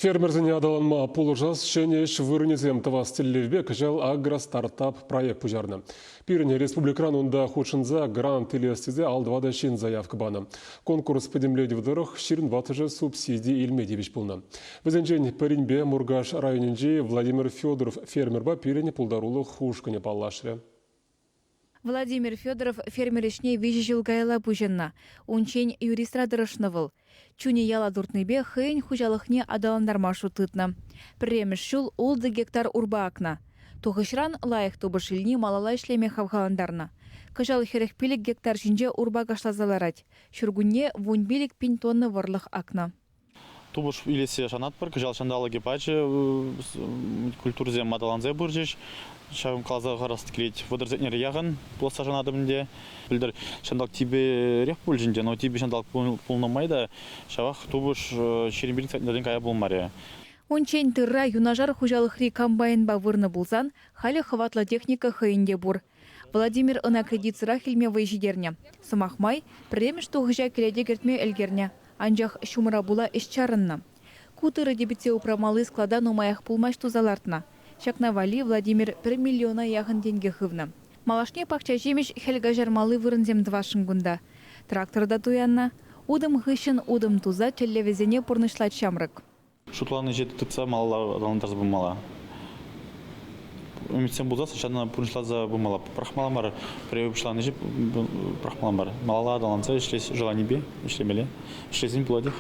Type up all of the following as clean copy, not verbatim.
Фермерсене аталанма пулӑшас ҫӗнӗ ӗҫ вырӑнӗсем тӑвас тӗллевпе кӑҫал «Агростартап» проект пуҫарнӑ. Пирӗн республикӑран унта хутшӑнса грант илес тесе ал-тӑватӑ ҫын заявка панӑ. Конкурс пӗтӗмлетӗвӗ тӑрӑх 24-шӗ субсиди илме тивӗҫ пулнӑ. Вӗсенчен пӗринпе Муркаш районӗнчи Владимир Федоров фермерпа пирӗн пултарулӑх ушкӑнӗ паллашрӗ. Владимир Федоров фермер ӗҫне виҫӗ ҫул каялла пуҫӑннӑ. Унччен юристра тӑрӑшнӑ вӑл. Чунӗ яла туртнипе хӑйӗн хуҫалӑхне аталантарма шут тытнӑ. Пӗрремӗш ҫул ултӑ гектар урпа акнӑ. Тухӑҫран лайӑх тупӑш илни малалла ӗҫлеме хавхалантарнӑ. Кӑҫал 45 гектар ҫинче урпа кашласа ларать. Ҫуркунне 15 пин тонна вӑрлӑх акнӑ. Тупӑш илессе шанатпӑр. Кӑҫал ҫанталӑкӗ пачӗ, культурӑсем аталанса пырчӗҫ. Ҫавӑн каласа хӑварас килет, 30 центнер яхӑн пуласса шанатӑп ӗнтӗ. Пӗлтӗр ҫанталӑк типӗрех пулчӗ ӗнтӗ, но типӗ ҫанталӑк пулнӑ май та ҫавах тупӑш 25 центнертен кая пулмарӗ. Унччен тырра юнашар хуҫалӑхри комбайнпа вырнӑ пулсан, халӗ хӑватлӑ техника хӑйӗн те пур. Владимир ӑна кредитсӑрах илме вӑй ҫитернӗ. Сӑмах май, пӗрремӗш тухӑҫа кӗлете кӗртме ӗлкӗрнӗ. Анчах ҫумӑра пула ӗҫ чарӑннӑ. Ку тырӑ типӗтсе упрамалли склада нумаях пулмасть туса лартнӑ. Ҫакна валли Владимир пӗр миллиона яхӑн тенкӗ хывнӑ. Малашне пахча ҫимӗҫ хӗл каҫармалли вырӑнсем тӑвасшӑн кунта. Трактор та туяннӑ. Утӑм хыҫҫӑн утӑм туса тӗллевӗсене пурнӑҫлать ҫамрӑк. Шутланӑ ӗҫе тытса малалла аталантарса пымалла. Ӗмӗтсем пулсассӑн ҫавна пурнӑҫласа пымалла. Пӑрахмалла мар, пӗрре пуҫланӑ ӗҫе пӑрахмалла мар. Малалла аталанса ӗҫлес желанипе ӗҫлемелле. Ӗҫлесен пулатех.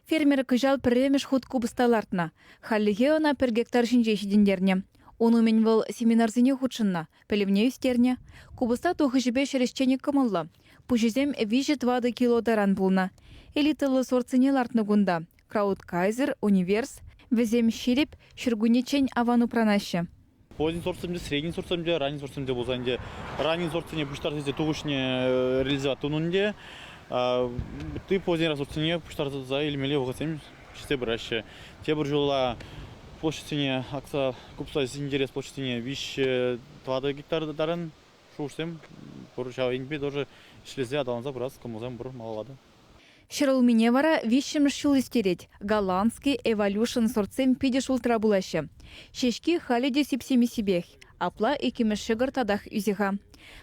Фермер кӑҫал пӗрремӗш хут купӑста лартнӑ. Хальлӗхе ӑна пӗр гектар ҫинче ҫитӗнтернӗ. Ун умӗн вӑл семинарсене хутшӑннӑ, пӗлӗвне ӳстернӗ. Купӑста тухӑҫӗпе ҫӗр ӗҫченӗ кӑмӑллӑ. Пуҫӗсем виҫӗ-тӑватӑ кило таран пулнӑ. Элитӑллӑ сортсене лартнӑ кунта. Крауткайзер, Универс. Вӗсем ҫирӗп, ҫуркуннеччен аван упранаҫҫӗ. Поздний сортсем те, средний сортсем те, ранний сортсем те пулсан ӗнтӗ ранний сортсене пуҫтарса илсе тухӑҫне реализовать тунӑ ӗнтӗ. Ытти поздний сортсене пуҫтарса илмелли вӑхӑтсем ҫитсе пыраҫҫӗ. Тепӗр ҫулла площадьсене акса купса синтерес площадьсене виҫ-тӑватӑ гектар таран шухӑшсем пур. Ҫав енпе тоже ӗҫлесе аталанса пырас кӑмӑлсем пур малалла та. Ҫӗрулмине вара виҫҫӗмӗш ҫул ӳстерет. Голландский, Эволюшн сортсем питӗ шултра пулаҫҫӗ. Ҫеҫки халӗ те сип-симӗссипех. Апла иккӗмӗш ҫӑкӑр татах ӳсӗ-ха.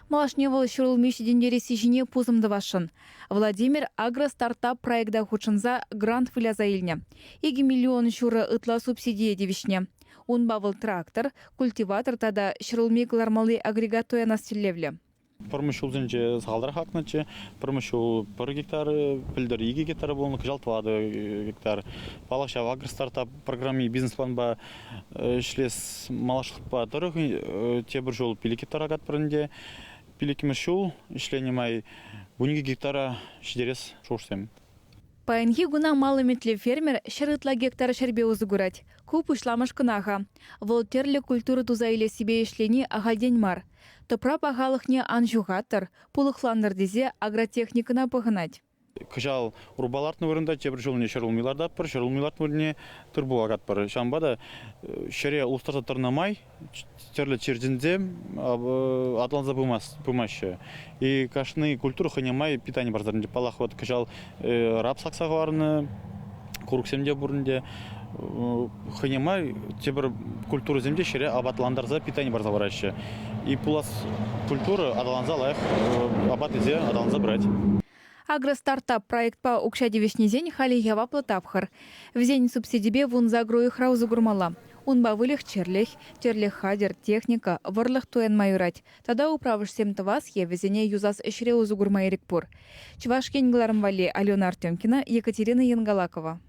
Малашне вӑл ҫӗрулми ҫитӗнтересси ҫине пусӑм тӑвасшӑн. Владимир Агростартап проекта хутшӑнса грант выляса илнӗ. 2 миллион ҫурӑ ытла субсидие тивӗҫнӗ. Унпа вӑл трактор, культиватор тата ҫӗрулми кӑлармалли агрегат туянас тӗллевлӗ. Пӗрмӗш ҫулсенче сахалтарах акнӑччӗ. Пӗрмӗш ҫул пӗр гектар, пӗлтӗр икӗ гектар пулнӑ, кӑҫал тӑватӑ гектар. Паллах, ҫав агростартап программи бизнес-планпа ӗҫлес малашлӑхпа тӑрӑх тепӗр ҫул пилӗк гектар акатпӑр ӗнтӗ. Пилӗкмӗш ҫул ӗҫленӗ май 12 гектара ҫитерес шухӑшсем. Паянхи куна мал ӗмӗтлӗ фермер 100 ытла гектар ҫӗрпе усӑ курать. Ку пуҫламӑш кӑна-ха. Вӑл тӗрлӗ культура туса илессипе ӗҫлени ахальтен мар. Тӑпра пахалӑхне ан ҫухаттӑр, пулӑхлантӑр тесе агротехникӑна пӑхӑнать. Кӑҫал урпа лартнӑ вырӑнта тепӗр ҫулне ҫӗрулми лартатпӑр, ҫӗрулми лартнӑ вырӑнне тыр-пул акатпӑр. Ҫавӑнпа та ҫӗре улӑштарса тӑрнӑ май тӗрлӗ чир-чӗрсем аталанса пымаҫҫӗ. И кашни культура хӑйне май питани парса тӑнӑ. Паллах, вот кӑҫал рапс акса хӑварнӑ, курӑксем те пур ӗнтӗ. Хӑйне май тепӗр культурӑсем те ҫӗре апатлантарса питани парса параҫҫӗ. И пулас культура аталанса лайӑх апат илсе аталанса пырать. Агростартап проектпа укҫа тивӗҫнисен халӗ яваплӑ тапхӑр. Вӗсен субсидипе вунсакӑр уйӑхра усӑ курмалла. Унпа выльӑх-чӗрлӗх, тӗрлӗ хатӗр, техника, вӑрлӑх туянма юрать тата управӑшсем тӑвас е вӗсене юсас ӗҫре усӑ курма ирӗк пур. Чӑваш Ен кӑларӑм валли Алена Артемкина, Екатерина Янгалакова.